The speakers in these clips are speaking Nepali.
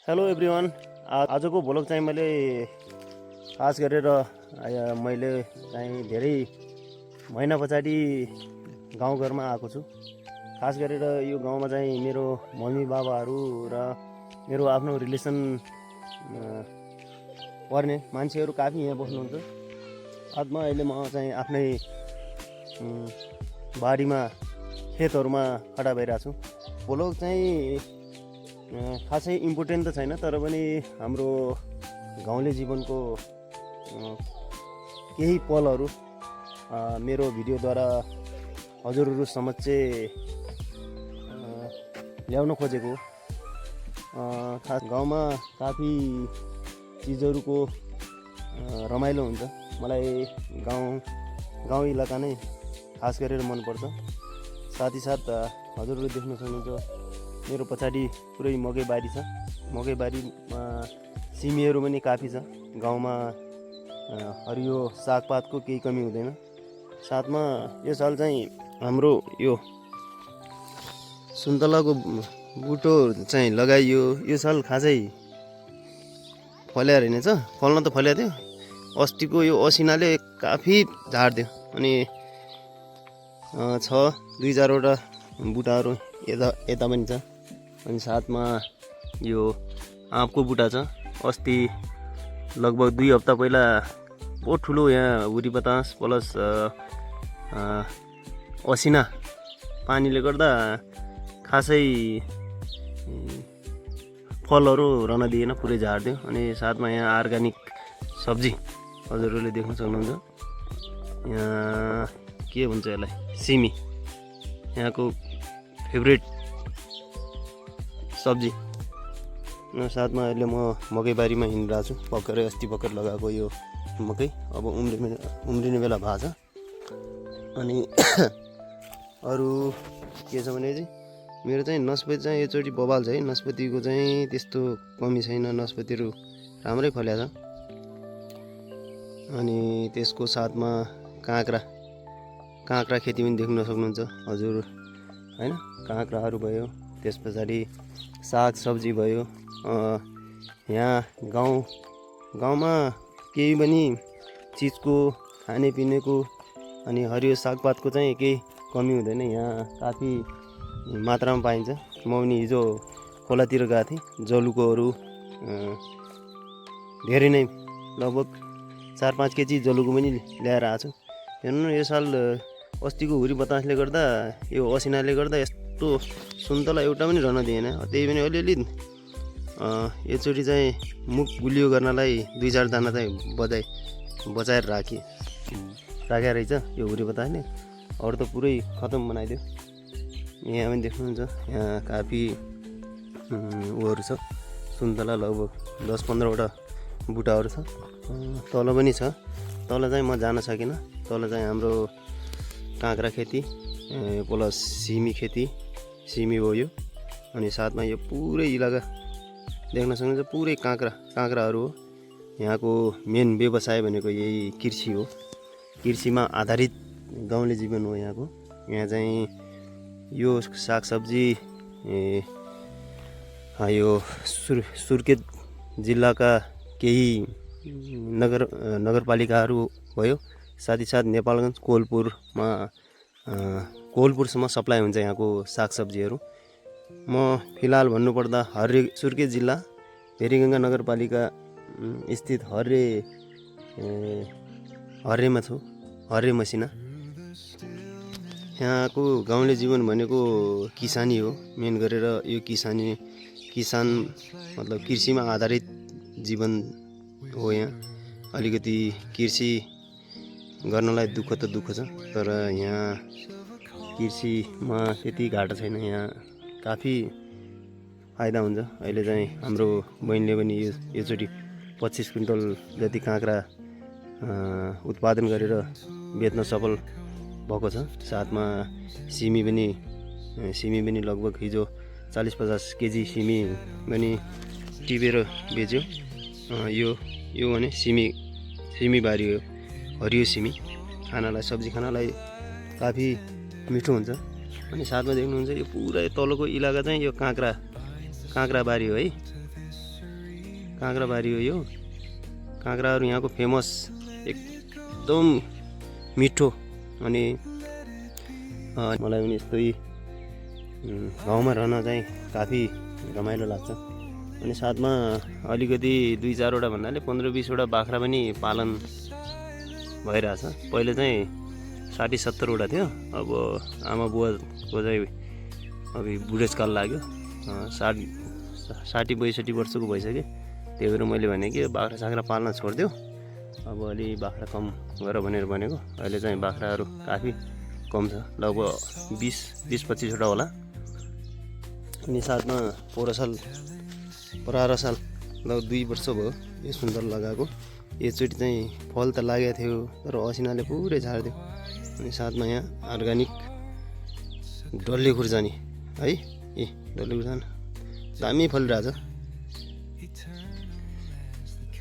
Hello everyone. आजको भ्लग चाहिँ मैले खास गरेर मैले चाहिँ धेरै महिना पछाडि गाउँघरमा आएको छु। खास गरेर यो गाउँमा चाहिँ मेरो मम्मी बाबाहरू र मेरो आफ्नो रिलेसन पर्ने मान्छेहरू काफी यहाँ बस्नुहुन्छ। आजमा अहिले म चाहिँ आफ्नै बारीमा खेतहरूमा खडा भइरहेको छु। भ्लग चाहिँ खासै इम्पोर्टेन्ट त छैन, तर पनि हाम्रो गाउँले जीवनको केही पलहरू मेरो भिडियोद्वारा हजुरहरू समक्ष ल्याउन खोजेको। खास गाउँमा काफी चिजहरूको रमाइलो हुन्छ। मलाई गाउँ इलाका नै खास गरेर मनपर्छ। साथ ही साथ हजुरहरू देख्न सक्नुहुन्छ मेरो पछाडि पुरै मकै बारी छ। मकै बारीमा सिमीहरू पनि काफी छ। गाउँमा हरियो सागपातको केही कमी हुँदैन। साथमा यो साल चाहिँ हाम्रो यो सुन्तलाको बुटो चाहिँ लगाइयो। यो साल खासै फल्या रहेनछ। फल्न त फल्या थियो, अस्तिको यो असिनाले काफी झार्दियो। अनि छ 2-4वटा बुटाहरू यता पनि छ। अनि साथमा यो आँपको बुटा छ। अस्ति लगभग 2 हप्ता पहिला बहुत ठुलो यहाँ हुरी बतास प्लस असिना पानीले गर्दा खासै फलहरू रहन दिएन, पुरै झारिदियो। अनि साथमा यहाँ अर्ग्यानिक सब्जी हजुरहरूले देख्न सक्नुहुन्छ। यहाँ के भन्छ यसलाई, सिमी, यहाँको फेभरेट सब्जी। साथमा अहिले म मकै बारीमा हिँडिरहेको छु। भर्खरै अस्ति भर्खर लगाएको यो मकै अब उम्रिने बेला भएको छ। अनि अरू के छ भने चाहिँ मेरो चाहिँ नस्पति चाहिँ योचोटि बबाल छ है। नस्पतिको चाहिँ त्यस्तो कमी छैन, नस्पतिहरू राम्रै फल्या छ। अनि त्यसको साथमा काँक्रा खेती पनि देख्न सक्नुहुन्छ हजुर हैन। काँक्राहरू भयो, त्यस पछाडि साग सब्जी भयो। यहाँ गाउँमा केही पनि चिजको खानेपिनेको अनि हरियो सागपातको चाहिँ केही कमी हुँदैन। यहाँ काफी मात्रामा पाइन्छ। म पनि हिजो खोलातिर गएको थिएँ। जलुकोहरू धेरै नै लगभग 4-5 केजी जलुको पनि ल्याएर आएको छु। हेर्नु न, यो साल अस्तिको हुरी बतासले गर्दा, यो असिनाले गर्दा यस्तो सुन्तला एउटा पनि रहन दिएन। त्यही पनि अलिअलि यसचोटि चाहिँ मुख गुलियो गर्नलाई 2-4 दाना चाहिँ बचाएर राखेर रहेछ यो हुरी बतासले। अरू त पुरै खतम बनाइदियो। यहाँ पनि देख्नुहुन्छ, यहाँ काफी उहरू छ। सुन्तला लगभग 10-15वटा बुटाहरू छ। तल पनि छ। तल चाहिँ म जान सकिनँ। तल चाहिँ हाम्रो काँक्रा खेती प्लस सिमी खेती, सिमी हो यो। अनि साथमा यो पुरै इलाका देख्न सक्नुहुन्छ, पुरै काँक्राहरू हो। यहाँको मेन व्यवसाय भनेको यही कृषि हो। कृषिमा आधारित गाउँले जीवन हो यहाँको। यहाँ चाहिँ यो सागसब्जी यो सुर्खेत जिल्लाका केही नगरपालिकाहरू भयो। साथ ही साथ नेपालगञ्ज कोलपुरसम्म सप्लाई हुन्छ यहाँको सागसब्जीहरू। म फिलहाल भन्नुपर्दा सुर्खेत जिल्ला भेरीगङ्गा नगरपालिका स्थित हर्रेमा छु, हर्रे मसिना। यहाँको गाउँले जीवन भनेको किसानी हो। मेन गरेर यो किसान मतलब कृषिमा आधारित जीवन हो। यहाँ अलिकति कृषि गर्नलाई दुःख त दुःख छ, तर यहाँ कृषिमा त्यति घाटा छैन। यहाँ काफी फाइदा हुन्छ। अहिले चाहिँ हाम्रो बहिनीले पनि योचोटि 25 क्विन्टल जति काँक्रा उत्पादन गरेर बेच्न सफल भएको छ। साथमा सिमी पनि लगभग हिजो 40-50 केजी सिमी पनि टिपेर बेच्यो। यो भने सिमी बारी हो, हरियो सिमी। खानालाई, सब्जी खानालाई काफी मिठो हुन्छ। अनि साथमा देख्नुहुन्छ यो पुरै तलको इलाका चाहिँ यो काँक्रा बारी हो है। काँक्राबारी हो यो। काँक्राहरू यहाँको फेमस, एकदम मिठो। अनि मलाई पनि यस्तै गाउँमा रहन चाहिँ काफी रमाइलो लाग्छ। अनि साथमा अलिकति 2-4वटा भन्नाले 15-20वटा बाख्रा पनि पालन भइरहेछ। पहिले चाहिँ 60-70वटा थियो। अब आमा बुवाको चाहिँ अब बुढेसकाल लाग्यो, 60-62 वर्षको भइसक्यो। त्यही भएर मैले भने कि बाख्रा साख्रा पाल्न छोडिदियो, अब अलि बाख्रा कम गर भनेर भनेको। अहिले चाहिँ बाख्राहरू काफी कम छ, लगभग 20-25वटा होला। अनि साथमा पोहोर साल लगभग 2 वर्ष भयो यो सुन्दर लगाएको। एकचोटि चाहिँ फल त लागेको थियो, तर असिनाले पुरै झारिदियो। अनि साथमा यहाँ अर्ग्यानिक डल्ले खुर्सानी है, डल्ले खुर्सानी दामी फलिरहेछ।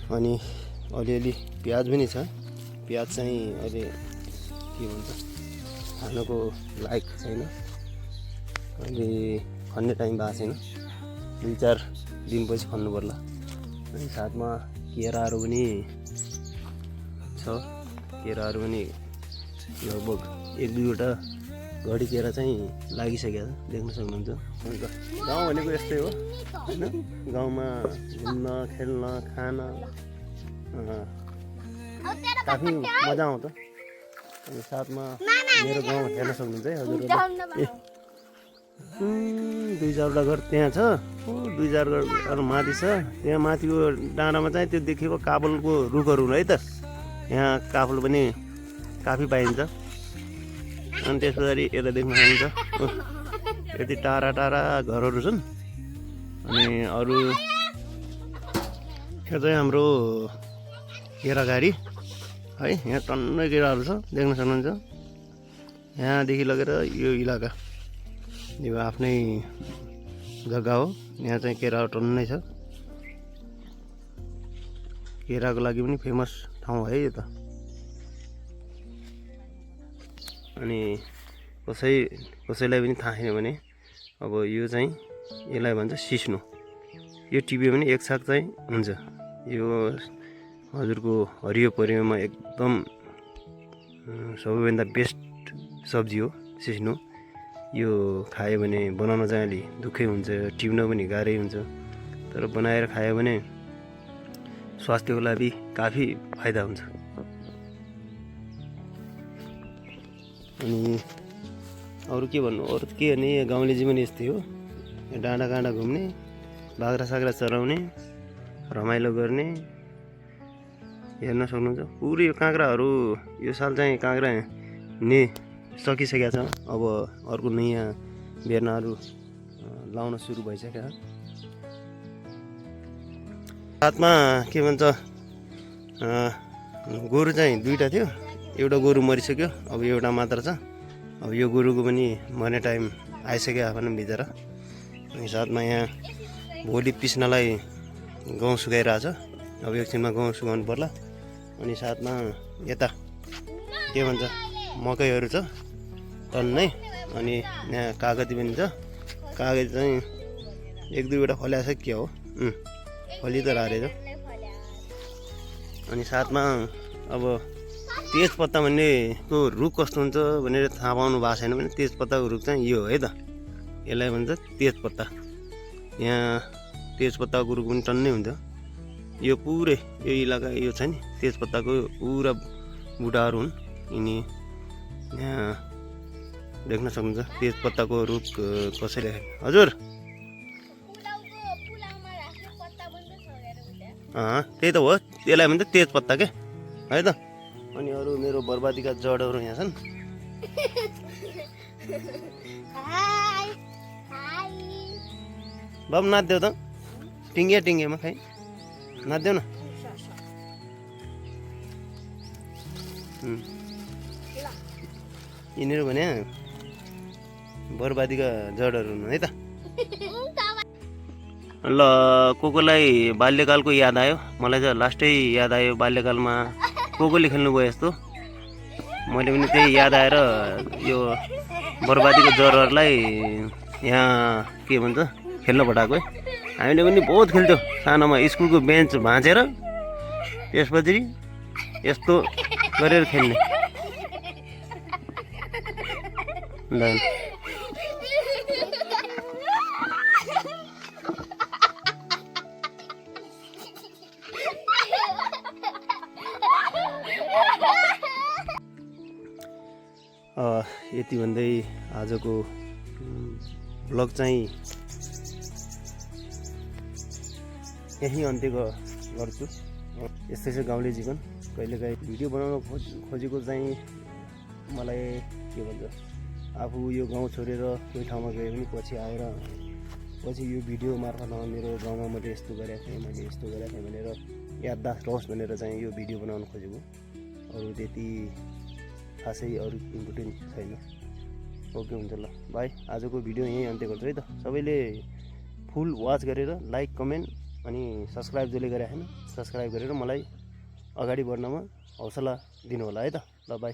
अनि अलिअलि प्याज पनि छ। प्याज चाहिँ अहिले के भन्छ खानको लायक छैन, अहिले खन्ने टाइम भएको छैन, 2-4 दिनपछि खन्नु पर्ला। अनि साथमा केराहरू पनि छ। केराहरू पनि लगभग 1-2वटा घडी केरा चाहिँ लागिसकेको छ, देख्न सक्नुहुन्छ। गाउँ भनेको यस्तै हो होइन, गाउँमा घुम्न खेल्न खान काफी मजा आउँछ। अनि साथमा मेरो गाउँ हेर्न सक्नुहुन्छ है हजुरहरूले। 2-4वटा घर त्यहाँ छ, 2-4 घर माथि छ। त्यहाँ माथिको डाँडामा चाहिँ त्यो देखेको काफलको रुखहरू है त, यहाँ काफल पनि काफी पाइन्छ। अनि त्यस पछाडि यता देख्न सक्नुहुन्छ यति टाढा टाढा घरहरू छन्। अनि अरू यो चाहिँ हाम्रो केराघारी है, यहाँ टन्नै केराहरू छ, देख्न सक्नुहुन्छ। यहाँदेखि लगेर यो इलाका यो आफ्नै जग्गा हो, यहाँ चाहिँ केराहरू टन्नै छ। केराको लागि पनि फेमस ठाउँ है यो त। अनि कसैलाई पनि थाहा छैन भने अब यो चाहिँ यसलाई भन्छ सिस्नो। यो टिप्यो भने एक साग चाहिँ हुन्छ। यो हजुरको हरियो परियोमा एकदम सबैभन्दा बेस्ट सब्जी हो सिस्नो। यो खायो भने बनाउन चाहिँ अलि दुःखै हुन्छ, टिप्न पनि गाह्रै हुन्छ, तर बनाएर खायो भने स्वास्थ्यको लागि काफी फाइदा हुन्छ। अनि अरू के भन्नु, अरू के भने गाउँले जीवन यस्तै हो। डाँडा काँडा घुम्ने, बाख्रा साख्रा चराउने, रमाइलो गर्ने, हेर्न सक्नुहुन्छ। पुरै यो काँक्राहरू यो साल चाहिँ काँक्रा नि सकिसकेको छ। अब अर्को नयाँ बेर्नाहरू लाउन सुरु भइसक्यो। साथमा के भन्छ गोरु चाहिँ 2टा थियो, एउटा गोरु मरिसक्यो, अब एउटा मात्र छ। अब यो गोरुको पनि मर्ने टाइम आइसक्यो आफ्नो भित्र। अनि साथमा यहाँ भोलि पिस्नलाई गहुँ सुकाइरहेछ, अब एकछिनमा गहुँ सुकाउनु पर्ला। अनि साथमा यता के भन्छ मकैहरू छ टन्नै। अनि यहाँ कागती पनि छ। कागती चाहिँ 1-2वटा फल्याएको छ, के हो फली त रहेछ। अनि साथमा अब तेजपत्ता भन्नेको रुख कस्तो हुन्छ भनेर थाहा पाउनु भएको छैन भने तेजपत्ताको रुख चाहिँ यो है त, यसलाई भन्छ तेजपत्ता। यहाँ तेजपत्ताको रुख पनि टन्नै हुन्छ। यो पुरै यो इलाका यो छ नि तेजपत्ताको पुरा बुढाहरू हुन्। यिनी यहाँ देख्न सक्नुहुन्छ तेजपत्ताको रुख कसरी हजुर त्यही त हो, त्यसलाई भन्छ तेजपत्ता के है त। अनि अरू मेरो बर्बादीका जडहरू यहाँ छन्। बाबु नाच्देऊ त, टिङ्गेमा खै नाच्देऊ न। यिनीहरू भने बर्बादीका जडहरू हुन् है त। ल कोलाई बाल्यकालको याद आयो, मलाई चाहिँ लास्टै याद आयो बाल्यकालमा कोले खेल्नु गयो यस्तो। मैले पनि त्यही याद आएर यो बर्बादीको जडहरूलाई यहाँ के भन्छ खेल्न पठाएको है। हामीले पनि बहुत खेल्थ्यौँ सानोमा स्कुलको बेन्च भाँचेर त्यसपछि यस्तो गरेर खेल्ने ल यति भन्दै आजको ब्लग चाहिँ यही अन्त्य गर्छु। यस्तै छ गाउँले जीवन। कहिलेकाहीँ भिडियो बनाउन खोजेको चाहिँ मलाई के भन्छ आफू यो गाउँ छोडेर कोही ठाउँमा गए पनि पछि यो भिडियो मार्फत मेरो गाउँमा मैले यस्तो गरेको थिएँ मैले यस्तो गरेको थिएँ भनेर याददास्त रहोस् भनेर चाहिँ यो भिडियो बनाउन खोजेको। अरू त्यति खासै अरू इम्पोर्टेन्ट छैन। ओके हुन्छ ल बाई। आजको भिडियो यहीँ अन्त्य गर्छु है त। सबैले फुल वाच गरेर लाइक कमेन्ट अनि सब्सक्राइब जसले गरेको छैन सब्सक्राइब गरेर मलाई अगाडि बढ्नमा हौसला दिनु होला है त। ल बाई।